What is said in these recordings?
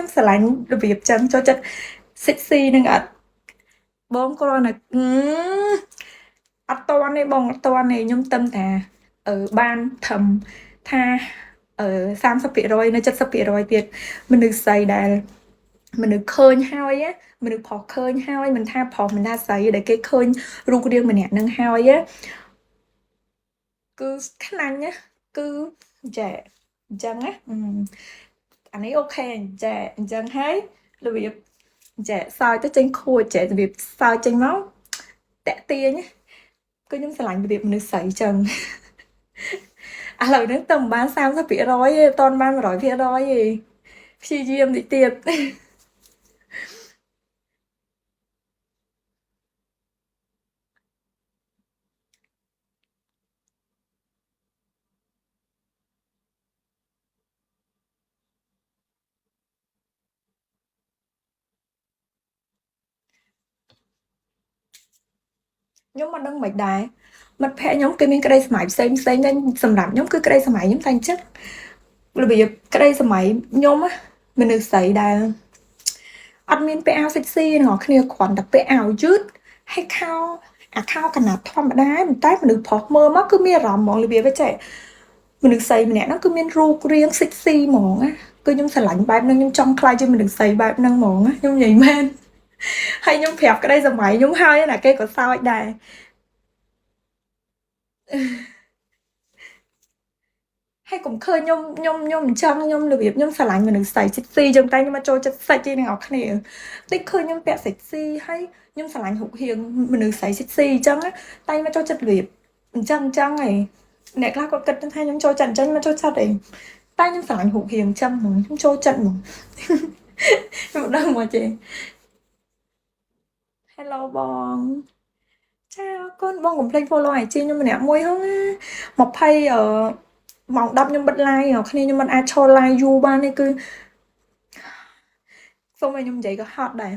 ខ្ញុំស្រឡាញ់របៀបចឹងចូលចិត្ត sexy នឹងអត់បងគ្រាន់តែអត់តន់ទេបងអត់តន់ទេខ្ញុំទឹមតាបានធំថា30%នៅ70%ទៀតមនុស្សស្រីដែលមនុស្សឃើញហើយមនុស្សប្រុសឃើញហើយមិនថាប្រុសមិនថាស្រីដែលគេឃើញរូបរាងម្នាក់នឹងហើយគឺខ្នាញ់ណាគឺចែអញ្ចឹងណាអានេះអូខេចែអញ្ចឹងហើយរបៀបចែសើចទៅចេញខួចចែរបៀបសើចចេញមកតាក់ទាញគឺខ្ញុំស្រឡាញ់របៀបមនុស្សស្រីចឹងឥឡូវហ្នឹងទៅមិនបាន30%ទេអត់ទាន់បាន100%ទេព្យាយាមតិចទៀតខ្ញុំមិនដឹងមិនដែរមិត្តភក្តិខ្ញុំគេមានក្តីសម័យផ្សេងផ្សេងតែសម្រាប់ខ្ញុំគឺក្តីសម័យខ្ញុំតែអញ្ចឹងរបៀបក្តីសម័យខ្ញុំមនុស្សស្រីដែលអត់មានពាក់អាវសិចស៊ីទាំងអស់គ្នាគ្រាន់តែពាក់អាវយឺតហើយខោអាខោកណាត់ធម្មតាតែមនុស្សប្រុសមើលមកគឺមានអារម្មណ៍ហ្មងរបៀបចេះមនុស្សស្រីម្នាក់ហ្នឹងគឺមានរូបរាងសិចស៊ីហ្មងណាគឺខ្ញុំស្រឡាញ់បែបហ្នឹងខ្ញុំចង់ក្លាយជាមនុស្សស្រីបែបហ្នឹងហ្មងណាខ្ញុំនិយាយមែនហើយខ្ញុំប្រាប់ក្តីសម័យខ្ញុំហើយណាគេក៏សើចដែរហើយកុំឃើញខ្ញុំខ្ញុំខ្ញុំអញ្ចឹងខ្ញុំរបៀបខ្ញុំស្រឡាញ់មនុស្សស្រីសិចស៊ីចឹងតែខ្ញុំមកចូលចិត្តសាច់ទេអ្នកនរគ្នាតិចឃើញខ្ញុំពាក់សិចស៊ីហើយខ្ញុំស្រឡាញ់រូបរាងមនុស្សស្រីសិចស៊ីអញ្ចឹងតែខ្ញុំមកចូលចិត្តរបៀបអញ្ចឹងអញ្ចឹងឯងអ្នកខ្លះគាត់គិតថាខ្ញុំចូលចិត្តអញ្ចឹងមកចូលចិត្តឯងតែខ្ញុំស្រឡាញ់រូបរាងអញ្ចឹងហ្មងខ្ញុំចូលចិត្តហ្មងខ្ញុំមិនដឹងមកទេ Hello បងចាអរគុណបងកុំភ្លេច follow IG ខ្ញុំម្នាក់មួយហ្នឹងណា20ម៉ោង10ខ្ញុំបិទ live អ្នកគ្នាខ្ញុំមិនអាចឈរ live យូរបានទេគឺសូមឲ្យខ្ញុំនិយាយក៏ហត់ដែរ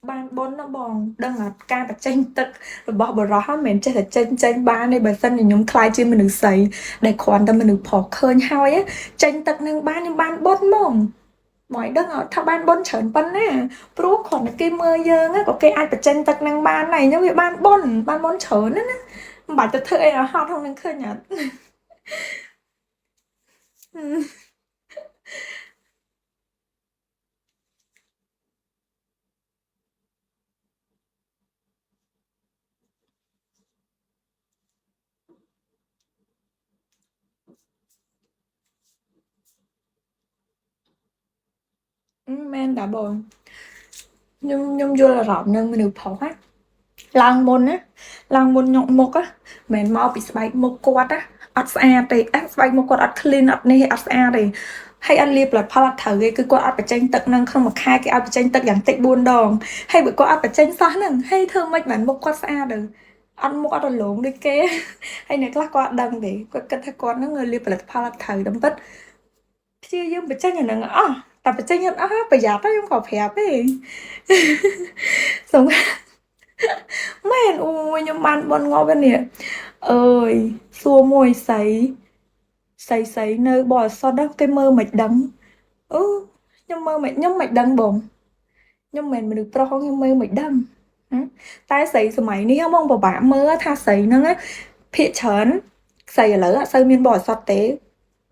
បានបុណ្យណាបងដឹងថាការបញ្ចេញទឹករបស់បរោះហ្នឹងមិនមែនចេះតែចេញចេញបានទេបើសិនជាខ្ញុំខ្លាយជាមនុស្សស្រីដែលគ្រាន់តែមនុស្សប្រុសឃើញហើយចេញទឹកនឹងបានខ្ញុំបានបុណ្យហ្មងមកឲ្យដឹងថាបានបុណ្យច្រើនប៉ុណ្ណាព្រោះគ្រាន់តែគេមើលយើងក៏គេអាចបញ្ចេញទឹកនឹងបានដែរអញ្ចឹងវាបានបុណ្យបានបុណ្យច្រើនណាស់ណាមិនបាច់ទៅធ្វើអីឲ្យហត់ក្នុងនឹងឃើញអត់មែនតាបងខ្ញុំយល់អារម្មណ៍នឹងមនុស្សប្រុសណាឡើងមុនណាឡើងមុនញុកមុខណាមិនមែនមកពីស្បែកមុខគាត់ណាអត់ស្អាតទេស្បែកមុខគាត់អត់ clean អត់នេះអត់ស្អាតទេហើយអត់លាបផលិតផលអត់ត្រូវទេគឺគាត់អត់បញ្ចេញទឹកនឹងក្នុងមួយខែគេឲ្យបញ្ចេញទឹកយ៉ាងតិច4ដងហើយបើគាត់អត់បញ្ចេញសោះហ្នឹងហើយធ្វើម៉េចបានមុខគាត់ស្អាតទៅអត់មុខអត់រលោងដូចគេហើយអ្នកខ្លះគាត់អត់ដឹងទេគាត់គិតថាគាត់ហ្នឹងលាបផលិតផលអត់ត្រូវតែពិតព្យាយាមបញ្ចេញអាហ្នឹងអស់តែបញ្ចេញអត់អស់ប្រយ័ត្នខ្ញុំក៏ប្រាប់ទេសំមែនអូយខ្ញុំបានបនងាប់នេះអើយសួរមួយស្រីស្រីស្រីនៅបរិសុទ្ធគេមើលមិនដឹងអូខ្ញុំមើលមិនខ្ញុំមិនដឹងបងខ្ញុំមិនមែនមនុស្សប្រុសខ្ញុំមើលមិនដឹងតែស្រីសម័យនេះបងពិបាកមើលថាស្រីហ្នឹងភាកច្រើនស្រីឥឡូវអត់សូវមានបរិសុទ្ធទេ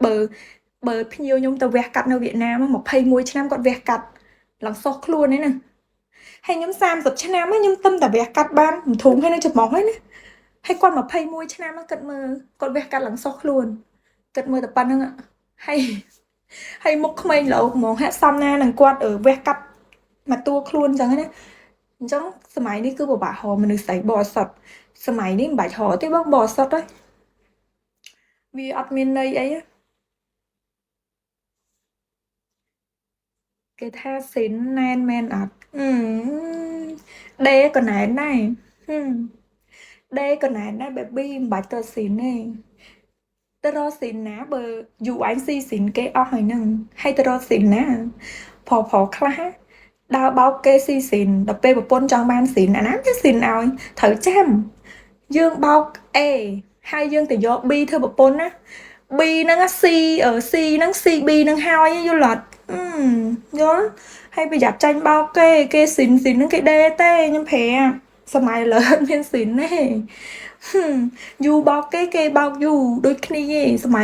បើភ្ញៀវខ្ញុំទៅវះកាត់នៅវៀតណាម21ឆ្នាំគាត់វះកាត់ឡើងសុះខ្លួនឯណាហើយខ្ញុំ30ឆ្នាំខ្ញុំទឹមតែវះកាត់បានមិនធូងហើយនឹងច្រមុះហើយណាហើយគាត់21ឆ្នាំគិតមើលគាត់វះកាត់ឡើងសុះខ្លួនគិតមើលតែប៉ុណ្្នឹងហើយហើយមុខក្មេងលោហ្មងហាក់សំណានឹងគាត់វះកាត់មកតួខ្លួនអញ្ចឹងណាអញ្ចឹងសម័យនេះគឺពិបាករកមនុស្សស្រីបរិសុទ្ធសម័យនេះមិនបាច់រកទេបងបរិសុទ្ធហើយវាអត់មានន័យអីគេថាស៊ីនណែនមែនអត់ដេក៏ណែនដែរដេក៏ណែនដែរ baby មិនបាច់ទៅស៊ីនទេទៅរកស៊ីនណាបើយូរឯងស៊ីស៊ីនគេអស់ហើយហ្នឹងហើយទៅរកស៊ីនណាប្រុសខ្លះដើរបោកគេស៊ីស៊ីនដល់ពេលប្រពន្ធចង់បានស៊ីនអាណាគេស៊ីនឲ្យត្រូវចាំយើងបោក A ហើយយើងទៅយក B ធ្វើប្រពន្ធណា B ហ្នឹង C C ហ្នឹង CB ហ្នឹងហើយយល់អត់យល់ហើយប្រយ័ត្នចាញ់បោកគេគេស៊ីនស៊ីនហ្នឹងគេដេទេខ្ញុំប្រាប់សម័យលើអត់មានស៊ីនទេយូរបោកគេគេបោកយូរដូចគ្នាឯងសម័យ